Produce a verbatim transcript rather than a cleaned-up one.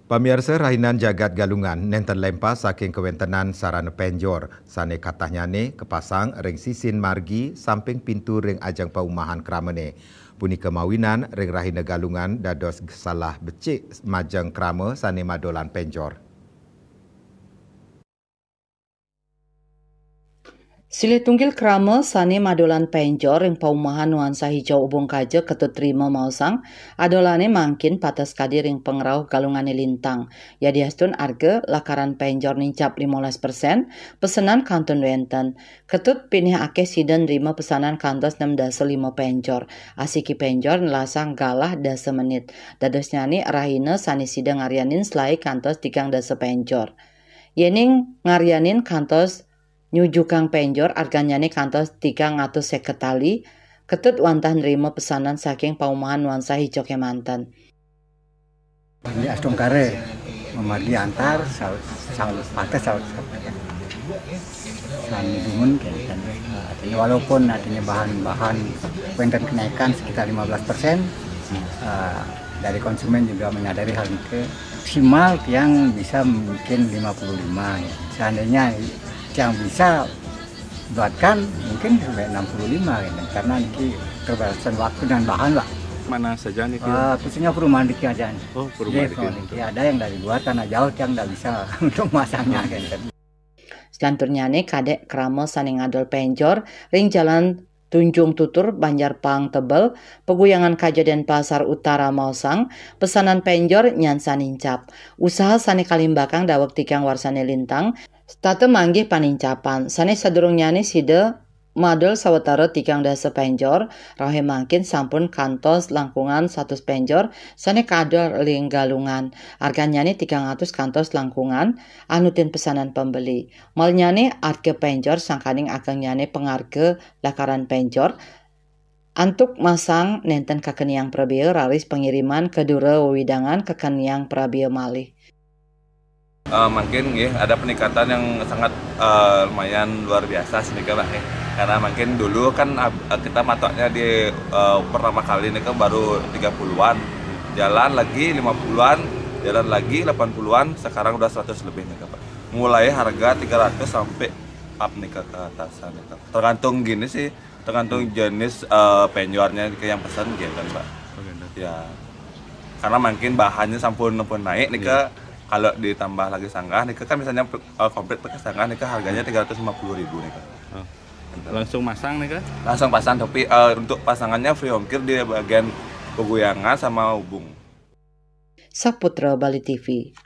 Pamiarsa, rahinan jagat Galungan nenten lempas saking kawéntenan sarana pénjor sané katahnyane kapasang ring sisin margi samping pintu ring ajeng paumahan kramane. Punika mawinan ring rahina Galungan dados salah becik majeng krama sané madolan pénjor. Silih tunggil krama sané madolan pénjor ring paumahan Nuansa Hijau Ubung Kaja Ketut Trima maosang, adolane mangkin pateh sakadi ring pangrauh Galungane lintang. Yadiastun arga lakaran pénjor nincap limolas persen, pesenan kantun wénten. Ketut pinih akeh sida nrima pesanan kantos nem dasa lima pénjor. Asiki pénjor nelasang galah dasa menit. Dadosnyane rahina sané sida ngaryanin selae kantos tigang dasa pénjor. Yening ngaryanin kantos nyujukang pénjor, arganyane kantos tigang atus seket tali, Ketut wantah nrima pesanan saking paumahan Nuansa Hijau kemanten. Ini astungkare memargi antar saut saut pates saut saut saut dumun kenten. Artinya walaupun artinya bahan-bahan wénten kenaikan sekitar lima belas persen, eh, dari konsumen juga menyadari hal itu. Maksimal yang bisa mungkin lima puluh lima ya. Seandainya yang bisa buatkan mungkin sampai enam puluh lima gitu. Karena ini keterbatasan waktu dan bahan lah. Mana saja nih? Ah, khususnya perumahan Diki aja nih. Oh, perumahan Iya, Diki. Perumahan Diki. Ada yang dari luar karena jauh yang nggak bisa untuk masangnya gitu. Selanturnyane kadek krama sané ngadol pénjor ring Jalan Tunjung Tutur, Banjar Pang Tebel, Peguyangan Kaja Denpasar Utara maosang, pesanan pénjor nyan sanincap. Usaha sané kalimbakang daweg tigang warsané lintang, setata manggih panincapan. Sané sadurungnyane sida madol sawetara tigang dasa pénjor, rauhe mangkin sampun kantos langkungan satus pénjor sané kadol ring Galungan. Arganyane tigang atus kantos langkungan, anutin pesanan pembeli. Malnyane arga pénjor sangkaning agengnyane pangarga lakaran pénjor. Antuk masang nenten kakeniang prabea raris pangiriman ka dura wewidangan kakeniang prabea malih. Eh, mungkin nggih ada peningkatan yang sangat, eh, lumayan luar biasa sih nika, Pak, nggih. Karena mungkin dulu kan ab-, kita matoknya di, eh, pertama kali nika baru tiga puluhan. Jalan lagi lima puluhan, jalan lagi delapan puluhan, sekarang udah seratus lebih nika, Pak. Mulai harga tiga ratus sampai up nika ke atasan nika. Tergantung gini sih, tergantung jenis, eh, penjualnya ke yang pesan gitu kan, Pak. Oh, gitu. Ya. Karena mungkin bahannya sampun pun naik nih ke, iya, kalau ditambah lagi sanggah nih ke kan misalnya, eh, komplit pakai sanggah nih ke harganya tiga ratus lima puluh ribu nih ke. Oh. Gitu. Langsung masang nih ke? Langsung pasang, tapi, eh, untuk pasangannya free ongkir di bagian Peguyangan sama Ubung. Saputra Bali T V.